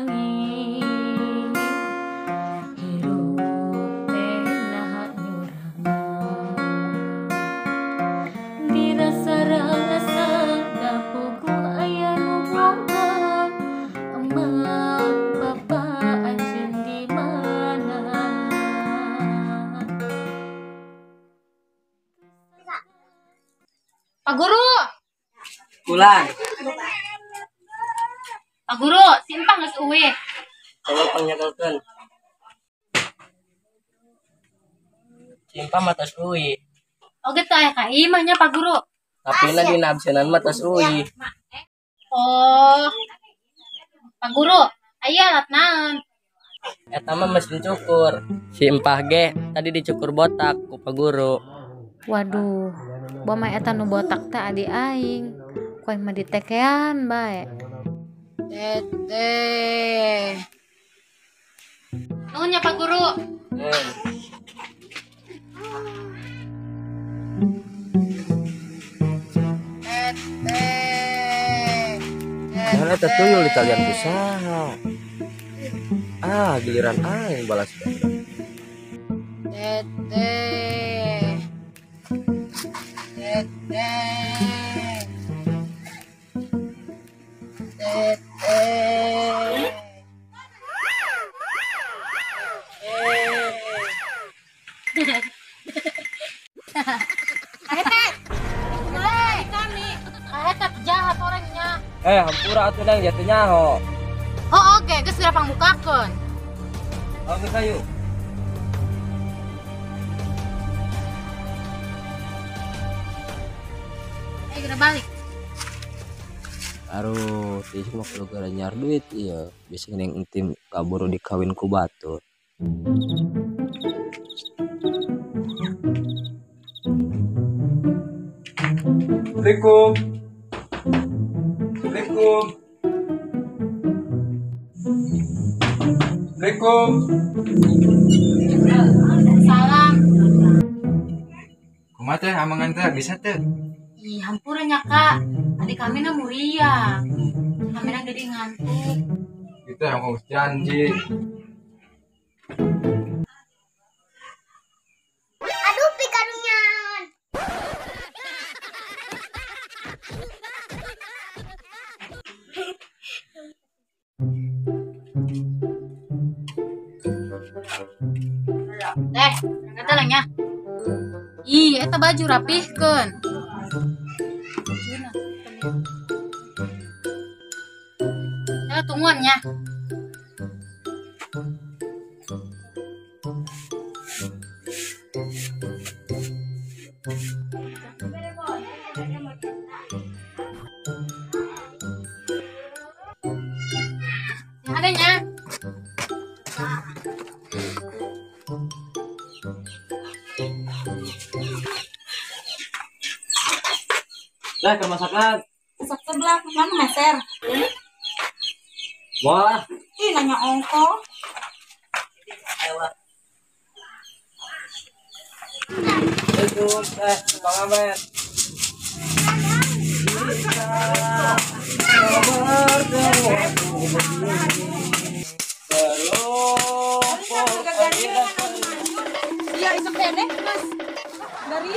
leungit. Hirup teh naha nyurangan. Dirasa-rasa da puguh aya nu boga. Emak bapa anjeun di mana? Pak Guru, Bulan. Pak Guru, simpang geus eueuh. Coba pangnyekelkeun. Simpang mah tos eueuh. Oge teh aya ka imah nya Pak Guru. Tapi na dina absenan mah tos eueuh. Oh. Pak Guru, aya alat naon? Eta mah mesin cukur. Si empah ge tadi dicukur botak ku Pak Guru. Waduh, boma eta nu botak teh adi aing. Ku aing mah ditekean bae. Teteh. Nuhun nya Pak Guru. Teteh. Nah, eta tuyul di talian ku saha. Ah, giliran aing balas dendam. Teteh. Teteh. Teteh. Hetet. Kami. Hetet jahat orangnya. Hampura atuh nang jatuh nyaho. Oh, oke, geus geura pangbukakeun. Oke, kayu. Geura balik. Aduh, tiis mah kudu gara nyar duit ieu. Bisa geuning entim kaburu dikawin ku batur. Assalamualaikum. Assalamualaikum. Assalamualaikum. Salam. Kumaha teh amangan teh bisa teh? Ih, hampura nya Kak. Adik kami na muria. Kami na gede ngantuk. Kita yang mau janji. Aduh, pikarunyan. Teh, kata lah nya. Ih, eta baju rapihkeun. Ya, tungguan nya. Yang ada nya. Lah, kemasakan. Masak sebelah, mana meser? Wah. Ih, nanya ongko. Assalamualaikum, teh, Bang Amet. Iya, isok deh, Mas. Dari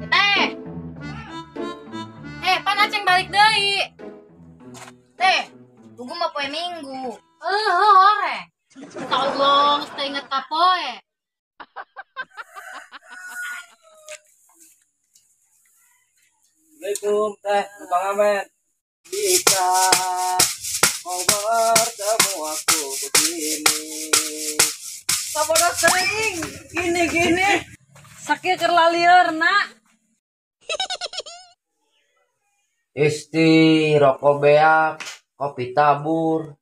Teh. Pan aceng balik deui. Teh, tunggu mah poe Minggu. Hore. Tolong, teu inget ka poe. Assalamualaikum, teh, Bang Amet. Jika kau bertemu aku begini. Sabodo sering gini-gini. Sakit keur lalieur, nak. Isti rokok beak, kopi tabur.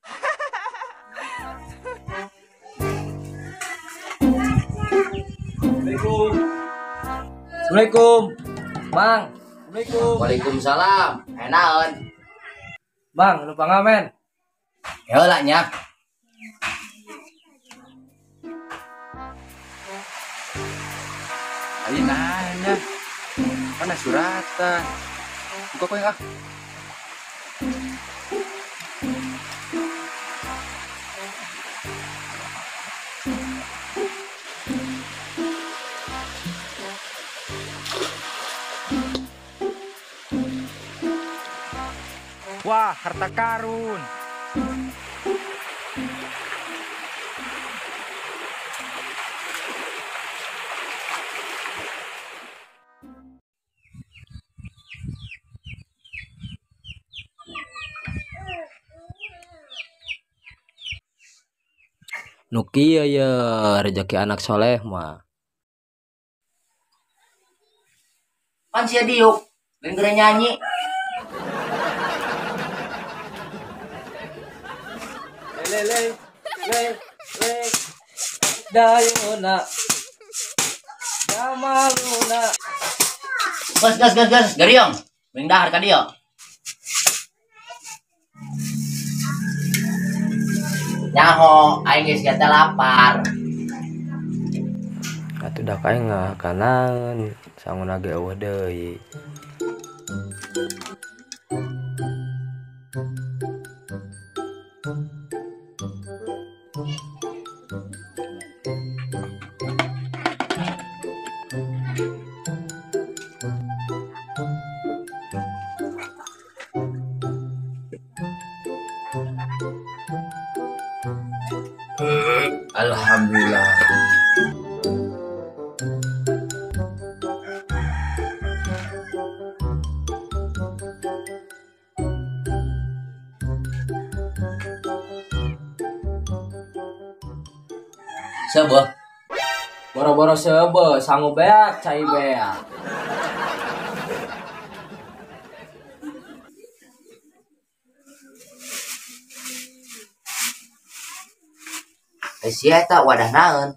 Assalamualaikum. Assalamualaikum. Bang. Assalamualaikum. Waalaikumsalam. Enaon. Bang, lupa ngamen. Heula nya. Ayo nanya. Mana suratan? Buka koin ah. Wah, harta karun. Nu kieu ye rezeki anak soleh mah. Pan sia diuk, lain geura nyanyi. Le le le le dayuna damaluna. Gas gas gas gas, gariong. Mending dahar ka dieu. Nyaho, aing geus gata lapar. Atuh dah kae ngahakanan sanguna ge eueuh deui. Alhamdulillah. Sebuah. Boro-boro seubeuh, sangu beak, cai beak. Sia eta wadah naon?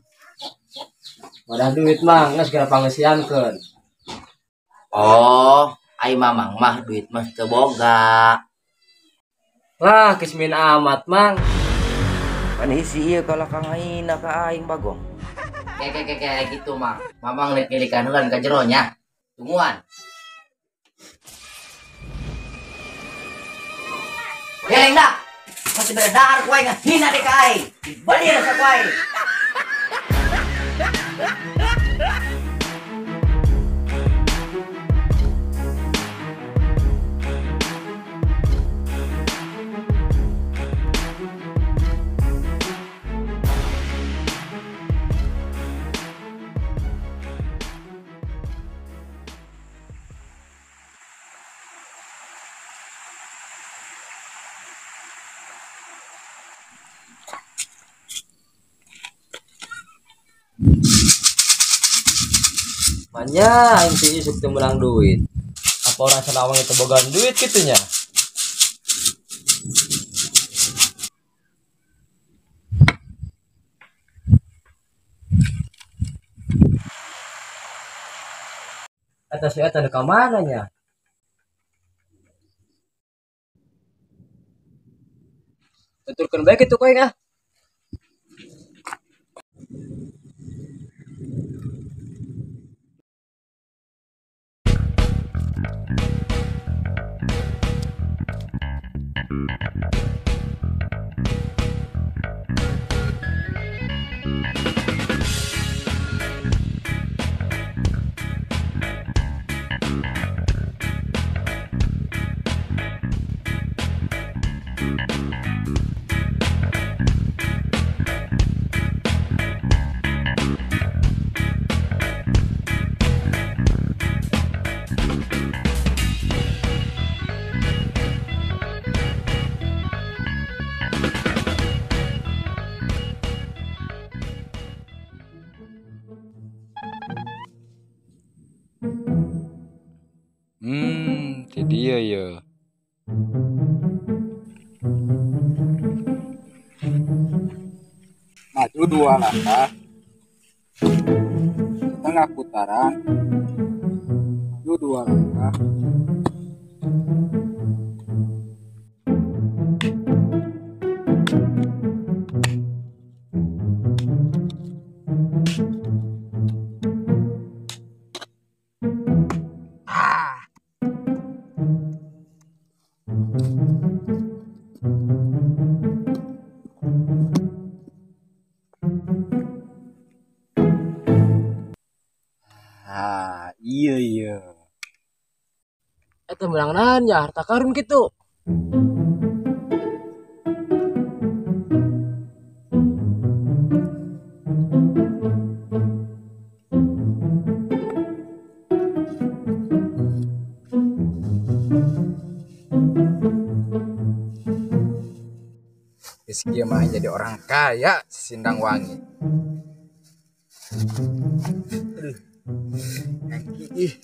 Wadah duit mah geus geura pangeusiankeun. Oh, ai mamang mah duit mah teu boga. Lah, kismin amat mang. Pan isi ieu kalau kang aina ka aing bagong. Kayak kayak gitu mah. Mamang rek ngilikan heula ka jero nya. Tungguan. Geleng dah. Masih beredar ku aing hina dek ka aing. Belir sa ku aing. Manya aing teh isuk teu meunang duit. Apa orang Sanawang itu bogaan duit kitu nya? Eta si eta nu ka mana nya? Tuturkeun bae kitu ku aing ah. Jadi ya ya. Maju 2 langkah, setengah putaran, maju 2 langkah. Iya iya. Eta meunang naon ya harta karun kitu. Geus kieu mah jadi orang kaya Sindang Wangi. Aduh. Kaki ih.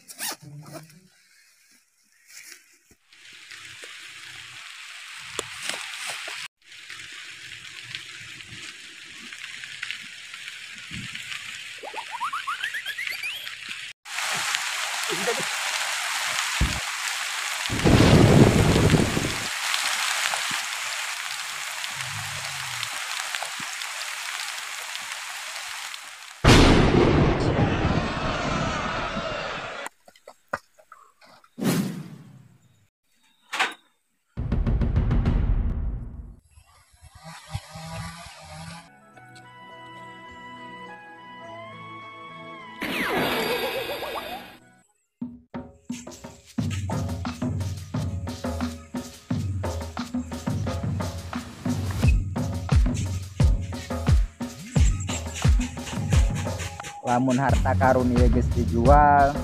Lamun harta karun ieu geus dijual,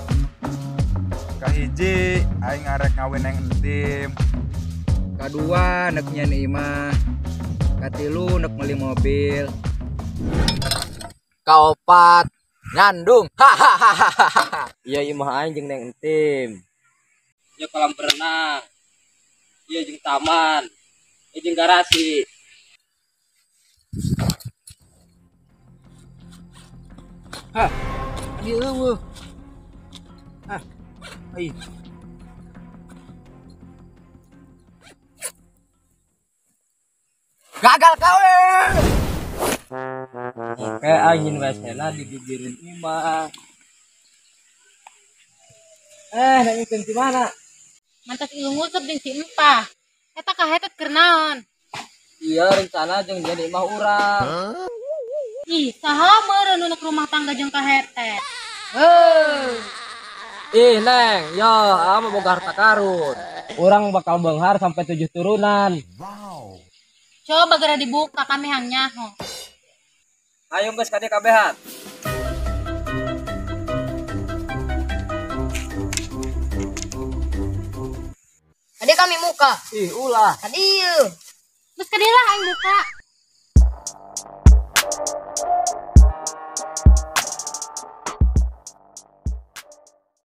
Kahiji aing arek ngawin neng Entim. Kadua nek nyeun imah, katilu nek meuli mobil, Kaopat nyandung. Hahaha. Iya imah aing jeung neng Entim. Ieu kolam berenang. Ieu jeung taman. Ieu jeung garasi. Hah, adi eueuh. Hah, ai. Gagal kawin. Oke, angin wesena digigirin imah. Neng Entim di mana? Mantas ilu ngusep jeung si Empah. Eta kahetet keur naon? Iya, rencana jeung dia di imah urang. Ih, saha meureun nu rumah tangga jeung kahetet? Heuh. Ih, Neng, yo, ama boga harta karun. Urang bakal beunghar sampai 7 turunan. Wow. Coba geura dibuka kami hang nyaho. Ayo geus ka dieu kabehan. Tadi kami muka. Ih, ulah. Tadi ieu. Geus ka dieu lah aing buka.